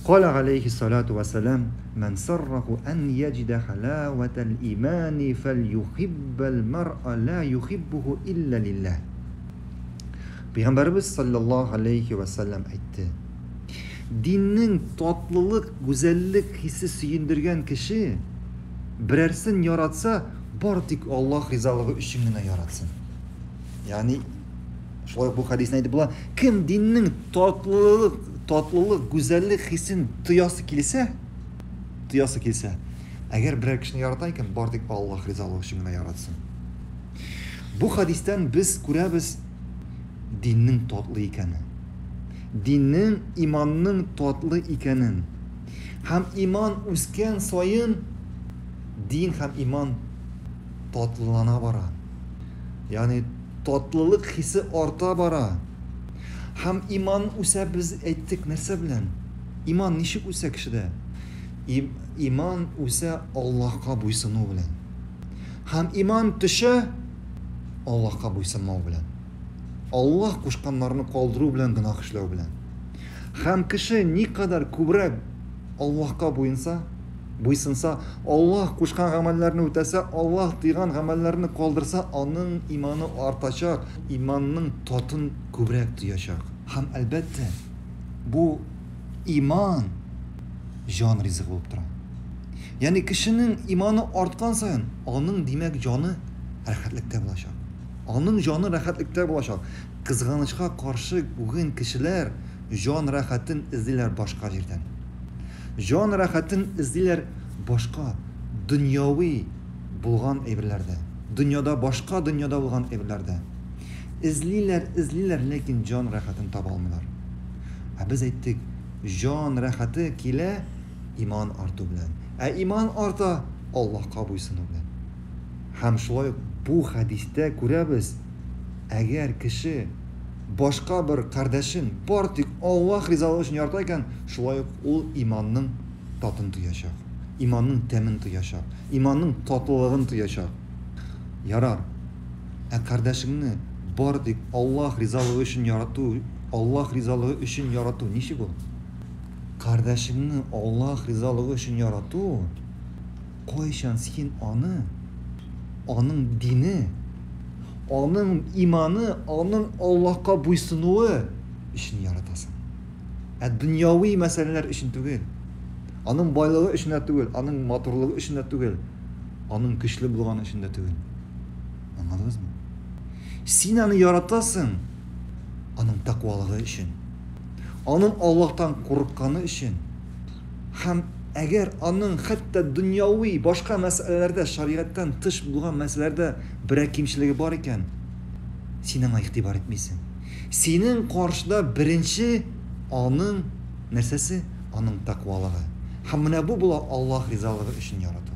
Каля алейхи салату вассалам, «Ман сарраху ан яджида халаватал имани фальюхиббал мар'a ла юхиббуху илля лиллах». Пәйгамбәребез саллаллаһу алейхи вассалам әйтте: Диннең татлылык, гүзәллек хисе сөендергән кеше берәрсен яратса, бары тик Аллаһ ризалыгы өчен генә яратсын. Ягъни шулай бу хәдисне әйтеп була, кем диннең татлылык, татлылык, гүзәллек хисен тоясы килсә, тоясы килсә, әгәр берәр кешене ярата икән, бары тик Аллаһ ризалыгы өчен генә яратсын. Бу хәдистән без күрәбез диннең татлы икәнен. Диннең, иманның татлы икәнен. Һәм иман үскән саен дин һәм иман татлылана бара. Ягъни татлылык хисе арта бара. Һәм иман үсә без әйттек нәрсә белән? Иман ничек үсә кешедә? Иман үсә Аллаһка буйсыну белән. Һәм иман төшә Аллаһка буйсынмау белән. Аллаһ кушканнарны калдыру белән гөнаһ эшләү белән. Һәм кеше никадәр күбрәк Аллаһка буйынса, буйсынса, Аллаһ кушкан гамәлләрне үтәсә, Аллаһ тыйган гамәлләрне калдырса, аның иманы артачак, иманның татын күбрәк тоячак. Һәм әлбәттә, бу иман җан ризыгы булып тора. Ягъни кешенең иманы арткан саен, аның димәк җаны рәхәтлектә булачак. Аның җаны рәхәтлектә булачак. Кызганычка каршы, бүген кешеләр җан рәхәтен эзлиләр башка җирдән. Җан рәхәтен эзлиләр башка дөньяви булган әйберләрдә. Дөньяда башка дөньяда булган әйберләрдә. Эзлиләр, эзлиләр, ләкин җан рәхәтен таба алмыйлар. Ә без әйттек, җан рәхәте килә иман арту белән. Ә иман арта Аллаһка буйсыну белән. Һәм шулай ук бу хәдистә күрәбез, әгәр кеше башка бер кардәшен бар тик Аллаһ ризалыгы өчен ярата икән, шулай ук ул иманның татын тоячак, иманның тәмен тоячак, иманның татлылыгын тоячак. Ярар. Ә кардәшеңне бар тик Аллаһ ризалыгы өчен ярату, Аллаһ ризалыгы өчен ярату ничек ул? Кардәшеңне Аллаһ ризалыгы өчен ярату, кайчан син аны, аның дине, аның иманы, аның Аллаһка буйсынуы өчен яратасың. Ә дөньяви мәсьәләләр өчен түгел. Аның байлыгы өчен дә түгел, аның матурлыгы өчен дә түгел, аның көчле булганы өчен дә түгел. Аңладыгызмы? Син аны яратасың, аның тәкъвалыгы өчен. Аның Аллаһтан курыкканы өчен. Һәм әгәр аның хәтта дөньяви башка мәсьәләләрдә, шәригатьтән тыш булган мәсьәләләрдә берәр кимчелеге бар икән, син аңа игътибар итмисең. Синең каршыда беренче аның нәрсәсе? Аның тәкъвалыгы. Һәм менә бу була Аллаһ ризалыгы өчен ярату.